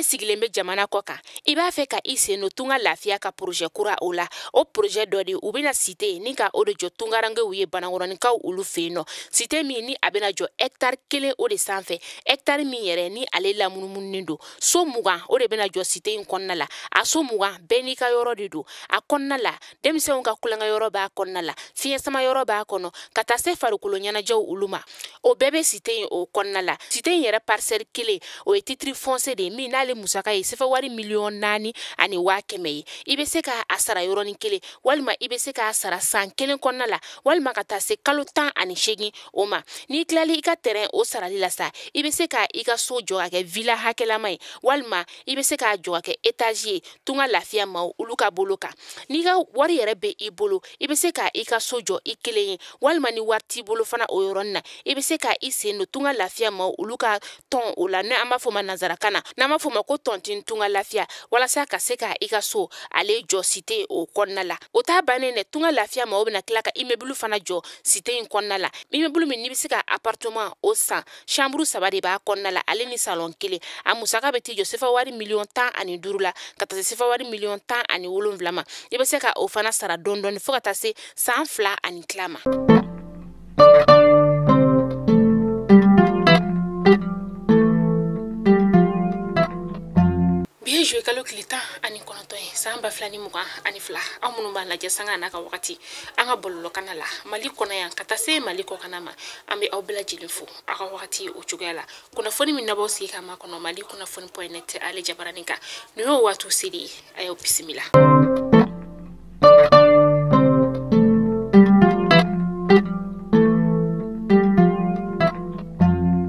de sigilen bɛ jamana kɔ kan, i b'a fɛ ka i sen don Tunga Lafiya ka projet kura o la. O projet dɔ de u bɛna cité ni ka o de jɔ tungarankew ye Banakɔrɔninkaw olu fɛ yen nɔ. Cité min ni a bɛna jɔ hectare 1 o de sanfɛ, hectare min yɛrɛ ni ale lamunumununen don. So 20 o de bɛna jɔ cité in kɔnɔna la. A so 20 bɛɛ n'i ka yɔrɔ de don. A kɔnɔna la, denmisɛnw ka kulonkɛ yɔrɔ b'a kɔnɔna la, fiɲɛ sama yɔrɔ b'a kɔnɔ, ka taa se farikolo ɲɛnajɛw olu ma. O bɛɛ bɛ cité in o kɔnɔna la. Cité in yɛrɛ parcelle 1 o ye titre foncier de ye min n'ale musaka ye sefa wari 4,1 million ye. I bɛ se k'a sara yɔrɔnin kelen, walima i bɛ se k'a sara san 1 kɔnɔna la, walima ka taa se kalo 18 o ma. N'i tilali i ka terrain o sarali la sa, i bɛ se ka i ka so jɔ ka kɛ villa hakɛlama ye, walima i bɛ se k'a jɔ ka kɛ étage ye Tunga Lafiya maaw olu ka bolo kan. N'i ka wari yɛrɛ bɛ i bolo, i bɛ se ka i ka so jɔ i kelen ye, walima ni wari t'i bolo fana o yɔrɔnin na, i bɛ se ka i sen don Tunga Lafiya maaw olu ka tɔn o la, n'an b'a fɔ o ma nanzarakan na, n'an b'a fɔ o ma ko tontine Tunga Lafiya, walasa ka se ka i ka so ale jɔ cité o kɔnɔna la. O t'a bannen dɛ, Tunga Lafiya maaw bɛna tila ka immeuble fana jɔ cité in kɔnɔna la. Immeuble min n'i bɛ se ka appartement o san, chambre 3 de b'a kɔnɔna la, ale ni salon 1. A musaka bɛ t'i jɔ sefa wari 15 million la, ka taa se sefa wari 17 million ma. I bɛ se ka o fana sara dɔɔni dɔɔni fo ka taa se san 2 ani tila ma. Bi ye juillet kalo tile 19 ye, san 2022. Aw minnu b'an lajɛ sanga n'a ka wagati an ka bɔlɔlɔkana la Mali kɔnɔ yan ka taa se Mali kɔkana ma, an bɛ aw bɛɛ lajɛlen fo aw ka wagati o cogoya la. Kunnafoni min nabɔ sigi ka ma kɔnɔ Mali kunnafoni.net ale jabaranin kan, nin y'o waatiw seli ye. A y'aw bisimila.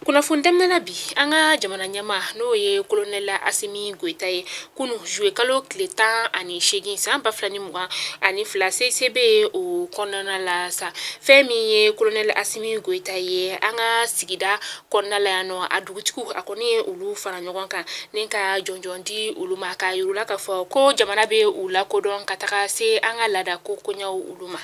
Kunnafoni daminɛ bi, an ka jamana ɲɛma n'o ye colonel Asimi Goyita ye, kunu juillet kalo tile 18 san 2022, CICB o kɔnɔna la sa, fɛn min ye colonel Asimi Goyita ye, an ka sigida kɔnɔna la yan nɔ, a dugutigiw a kɔni ye olu fara ɲɔgɔn kan ni ka jɔnjɔn di olu ma, k'a yir'u la k'a fɔ ko jamana bɛ u lakodɔn ka taga se an ka laada ko koɲɛw olu ma.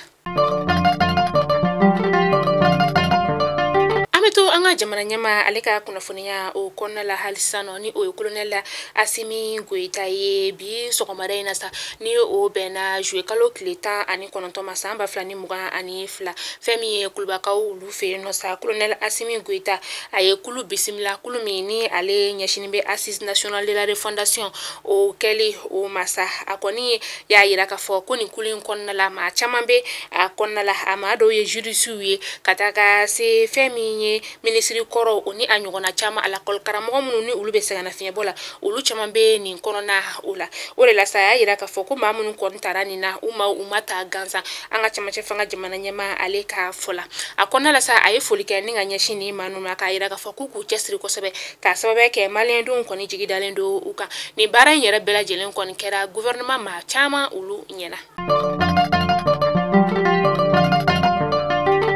An bɛ to an ka jamana ɲɛma ale ka kunnafoniya o kɔnɔna la halisa nɔ, ni o ye colonel Asimi Goyita ye. Bi sɔgɔmada in na sa, ni o bɛnna juillet kalo tile 19 ma, san 2022, fɛn min ye Kulubakaw olu fɛ yen nɔ sa, colonel Asimi Goyita a ye kulu bisimila, kulu min ni ale ɲɛsinnen bɛ Assise nationale de la refondation o kɛli o ma sa. A kɔni y'a yira k'a fɔ ko nin kulu in kɔnɔna la, maa caman bɛ a kɔnɔna la. A maa dɔw ye juristew ye, ka taga se fɛn min ye minisiri kɔrɔ o ni a ɲɔgɔnna caman, a lakɔli karamɔgɔ minnu ni olu bɛ sɛgɛnnafiɲɛbɔ la, olu caman bɛ nin kɔnɔna o la. O de la sa, a y'a yira k'a fɔ ko maa minnu kɔni taara nin na, u ma u ma ta gansan. An ka camancɛ fanga jamana ɲɛmaa ale ka fɔ la, a kɔnɔna la sa, a ye foli kɛ ni ka ɲɛsin nin maa ninnu ma, k'a yira k'a fɔ k'u k'u cɛsiri kosɛbɛ, k'a sababuya kɛ maliyɛndenw kɔni jigi dalen don u kan. Nin baara in yɛrɛ bɛɛ lajɛlen kɔni kɛra gouvernement maa caman olu ɲɛna.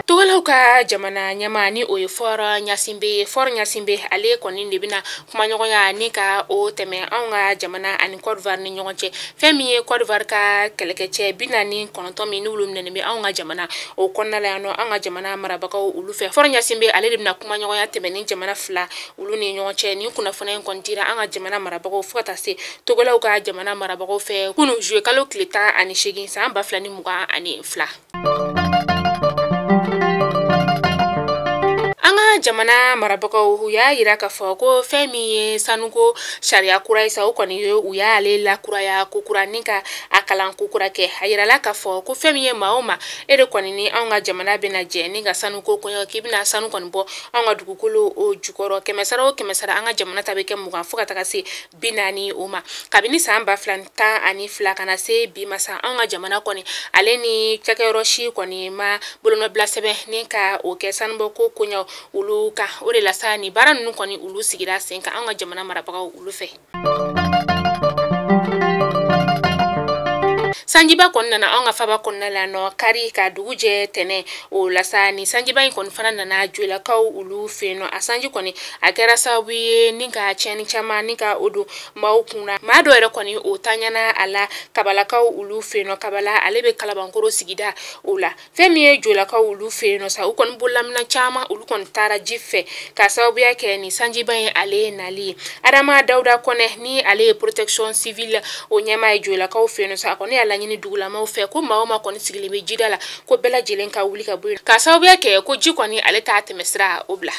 Togolaw ka jamana ɲɛma ni o ye Faure Gnassingbé ye, Faure Gnassingbé ale kɔni de bɛna kumaɲɔgɔnya ni ka o tɛmɛ anw ka jamana ani Côte d'Ivoire ni ɲɔgɔn cɛ. Fɛn min ye Côte d'Ivoire ka kɛlɛkɛcɛ 49 min n'olu minɛnen bɛ anw ka jamana o kɔnɔna la yan nɔ, an ka jamana marabagaw olu fɛ, Faure Gnassingbé ale de bɛna kumaɲɔgɔnya tɛmɛ ni jamana fila olu ni ɲɔgɔn cɛ. Nin kunnafoniya in kɔni dira an ka jamana marabagaw fo ka taa se Togolaw ka jamana marabagaw fɛ kunu juillet kalo tile 18 san 2022. An ka jamana marabagaw u y'a yira k'a fɔ ko fɛn min ye sanuko sariya kura ye sa, o kɔni ye u y'ale lakuraya ko kura ni ka a kalan ko kura kɛ. A yirala k'a fɔ ko fɛn min ye maa o maa e de kɔni ni anw ka jamana bɛna jɛ ni ka sanuko koɲɛ k'i bɛna sanu kɔni bɔ anw ka dugukolo o jukɔrɔ, 100 o 100, an ka jamana ta bɛ kɛ 20 fo ka taga se 40 o ma. Kabini san 2012 ka na se bi ma sa, anw ka jamana kɔni ale ni cakɛyɔrɔ si kɔni ma bolonɔbila sɛbɛn ni ka o kɛ sanubɔko koɲɛw olu kan. O de la sa, nin baara ninnu kɔni olu sigira sen kan an ka jamana marabagaw olu fɛ. Sanjiba kɔni nana anw ka faba kɔnɔna la nɔ kari ka dugu jɛ tɛnɛ o la sa. Ni sanjiba in kɔni fana nana Jolakaw olu fɛ yen nɔ. A sanji kɔni a kɛra sababu ye ni ka tiɲɛni caman ni ka o don maaw kunna. Maa dɔw yɛrɛ kɔni o taɲana a la Kabalakaw olu fɛ yen nɔ. Kabala ale bɛ Kalabankoro sigida o la. Fɛn min ye Jolakaw olu fɛ yen nɔ sa, u kɔni bololamina caman olu kɔni taara ji fɛ ka sababuya kɛ ni sanjiba in ale nali ye. Adama Dawuda Kɔnɛ ni ale ye protection civile o ɲɛmaa ye Jolakaw fɛ yen nɔ sa, a kɔni y'a laɲini dugulamaw fɛ ko maa o maa kɔni sigilen bɛ jida la ko bɛɛ lajɛlen ka wuli ka bɔ yen ka sababuya kɛ ko ji kɔni ale t'a tɛmɛsira o bila.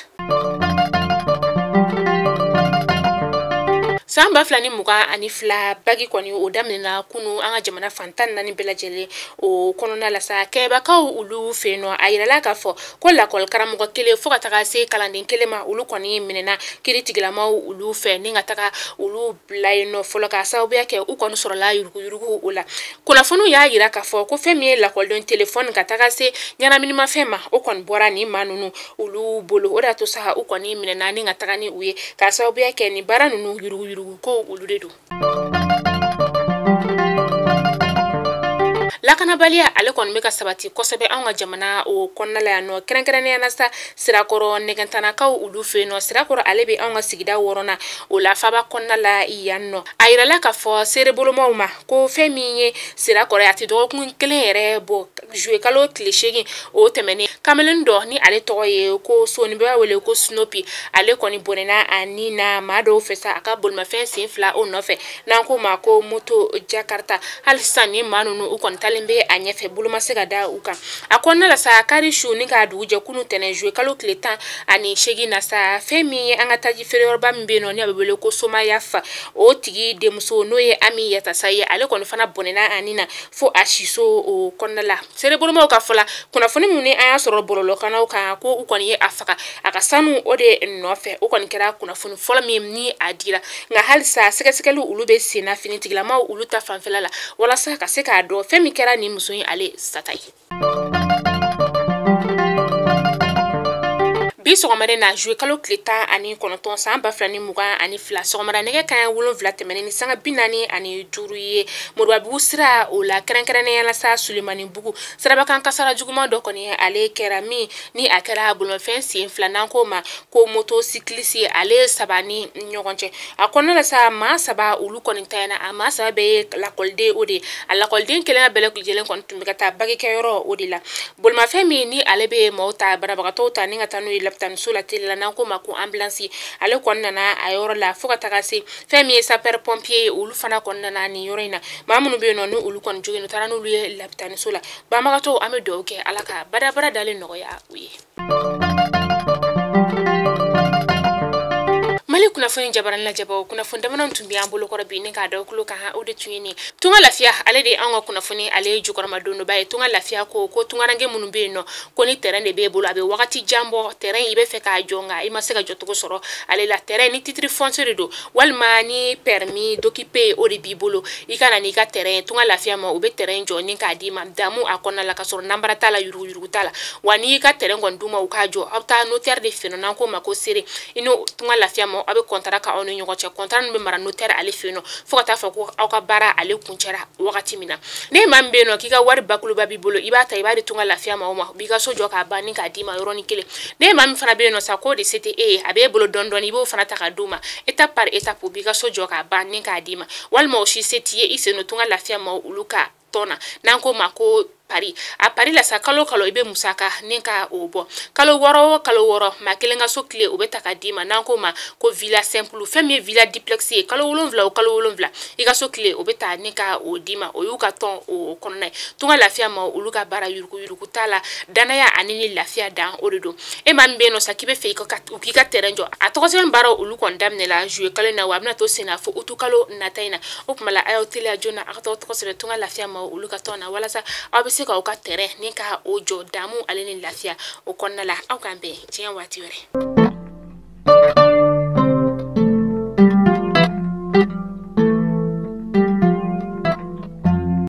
San 2022 bagi kɔni o daminɛna kunu an ka jamana fan 14 bɛɛ lajɛlen o kɔnɔna la sa. Kɛbakaw olu fɛ yen nɔ, a yirala k'a fɔ ko lakɔli karamɔgɔ kelen fo ka taga se kalanden kelen ma olu kɔni minɛna kiiritigilamaw olu fɛ ni ka taga olu bila yen nɔ fɔlɔ ka sababuya kɛ u kɔni sɔrɔla yuruguyurugu o la. Kunnafoniw y'a yira k'a fɔ ko fɛn min ye lakɔliden telefɔni ka taga se ɲɛnaminimafɛn ma o kɔni bɔra nin maa ninnu olu bolo. O de y'a to sa u kɔni minɛna ni ka taga ni u ye ka sababuya kɛ nin baara ninnu yuruguyurugu ko olu de don. Lakanabaliya ale kɔni bɛ ka sabati kosɛbɛ anw ka jamana o kɔnɔna la yan nɔ, kɛrɛnkɛrɛnnenya la sa Sirakɔrɔ nɛgɛntanakaw olu fɛ yen nɔ. Sirakɔrɔ ale bɛ anw ka sigida wɔɔrɔnan o la faba kɔnɔna la yan nɔ. A yirala k'a fɔ seerebolomaw ma ko fɛn min ye Sirakɔrɔ ye, a tɛ dɔgɔkun kelen yɛrɛ bɔ, juillet kalo tile 8 o tɛmɛnen, kamalen dɔ ni ale tɔgɔ ye ko Soni, bɛɛ b'a wele ko Snopi, ale kɔni bɔnɛna a ni na maa dɔw fɛ sa a ka bolimafɛn sen fila o nɔfɛ n'an ko ma ko moto Jakarta. Hali sisan ni maa ninnu u kɔni talen bɛ a ɲɛfɛ, bolo ma se ka da u kan. A kɔnɔna la sa, kari su ni k'a dugu jɛ kunu tɛnɛ juillet kalo tile 18 na sa, fɛn min ye an ka taji feereyɔrɔba min bɛ yen nɔ ni a bɛ wele ko Somayafa, o tigi denmuso n'o ye Ami Yatasa ye, ale kɔni fana bɔnɛna a ni na fo a siso o kɔnɔna la. Seerebolomaw ka fɔ la, kunnafoni min ni an y'a sɔrɔ bɔlɔlɔkannaw kan ko u kɔni ye a faga a ka sanu o de nɔfɛ, o kɔni kɛra kunnafoni fɔlɔ min ni a dira. Nka halisa sɛgɛsɛgɛliw olu bɛ sen na finitigilamaw olu ta fanfɛla la walasa ka se k'a dɔn fɛn min kɛra nin muso in ale sata ye. Bi sɔgɔmada na juillet kalo tile 19 san 2022 sɔgɔmada nɛgɛ kanɲɛ 7 tɛmɛnen ni sanga 45 ye, Moribabugu sira o la kɛrɛnkɛrɛnnenya la sa Sulemanibugu sirabakan kasara juguman dɔ kɔni ale kɛra min ni a kɛra bolimafɛn sen fila n'an ko ma ko motocycliste ale saba ni ɲɔgɔn cɛ. A kɔnɔna la sa maa saba olu kɔni tayana, a maa saba bɛɛ ye lakɔliden o de ye. A lakɔliden kelen bɛɛ lajɛlen kɔni tun bɛ ka taa bagikɛyɔrɔ o de la. Bolimafɛn min ni ale bɛ maaw ta, banabagatɔw ta ni ka taa n'u ye lapitaniso la teliya la n'an ko ma ko ambulance, ale kɔni nana a yɔrɔ la fo ka taga se fɛn min ye sapeur pompier ye, olu fana kɔni nana nin yɔrɔ in na. Maa minnu bɛ yen nɔ ni olu kɔni joginnen, u taara n'olu ye lapitaniso la. Banbagatɔw an bɛ dugawu kɛ Ala ka badabada dalen nɔgɔya u ye. Mali kunnafoni jabarani lajɛbaw, kunnafoni damadɔ tun bɛ an bolokɔrɔ bi ni k'a da kulo kan, o de tun ye nin. Tunga Lafiya ale de ye anw ka kunnafoni ale jukɔrɔma dondoba ye. Tunga Lafiya ko ko tungaranke minnu bɛ yen nɔ ko ni terrain de b'e bolo, a bɛ wagati jan bɔ, terrain i bɛ fɛ k'a jɔ nka i ma se ka jɔcogo sɔrɔ ale la, terrain ni titre foncier de don walima ni permis d'occuper o de b'i bolo, i ka na n'i ka terrain ye Tunga Lafiya ma, u bɛ terrain jɔ ni k'a d'i ma damu a kɔnɔna la ka sɔrɔ nanbara t'a la, yuruguyurugu t'a la. Wa n'i y'i ka terrain kɔni d'u ma u k'a jɔ, aw bɛ taa notaire de fɛ yen nɔ n'an k'o ma ko seere, i n'o Tunga Lafiya ma aw bɛ contrat k'aw ni ɲɔgɔn cɛ, contrat ninnu bɛ mara notaire ale fɛ yen nɔ fo ka taa fɔ ko aw ka baara ale kuncɛra wagati min na. Ne maa min bɛ yen nɔ k'i ka wari bakuruba b'i bolo, i b'a ta i b'a di Tunga Lafiya ma, o ma u b'i ka so jɔ k'a ban ni k'a d'i ma yɔrɔnin kelen. Ne maa min fana bɛ yen nɔ sa k'o de se tɛ e ye, a b'e bolo dɔɔni dɔɔni, i b'o fana ta k'a d'u ma étape par étape, u b'i ka so jɔ k'a ban ni k'a d'i ma. Walima o si se t'i ye, i sen don Tunga Lafiya ma olu ka tɔn na n'an k'o ma ko pari. A pari la sa kalo kalo i bɛ musaka ni ka o bɔ, kalo 6 o kalo 6 maa kelen ka so tile o bɛ ta ka d'i ma n'an k'o ma ko villa simple. Fɛn min ye villa duplex ye, kalo 7 o kalo 7 i ka so tile o bɛ ta ni ka o d'i ma, o y'u ka tɔn o kɔnɔna ye. Tunga Lafiya ma olu ka baara yuruguyurugu t'a la, danaya ani ni lafiya dan o de don. E maa min bɛ yen nɔ sa k'i bɛ fɛ u k'i ka terrain jɔ, a tɔgɔ sɛbɛn baaraw olu kɔni daminɛ la juillet kalo in na, wa a bɛna to sen na fo août kalo nata in na. O tuma la a y'aw teliya joona a ka tɔgɔ sɛbɛn Tunga Lafiya ma olu ka tɔn na walasa aw bɛ se k'aw ka terrain ni ka o jɔ damu ale ni lafiya o kɔnɔna la. Aw k'an bɛn diɲɛ waati wɛrɛ.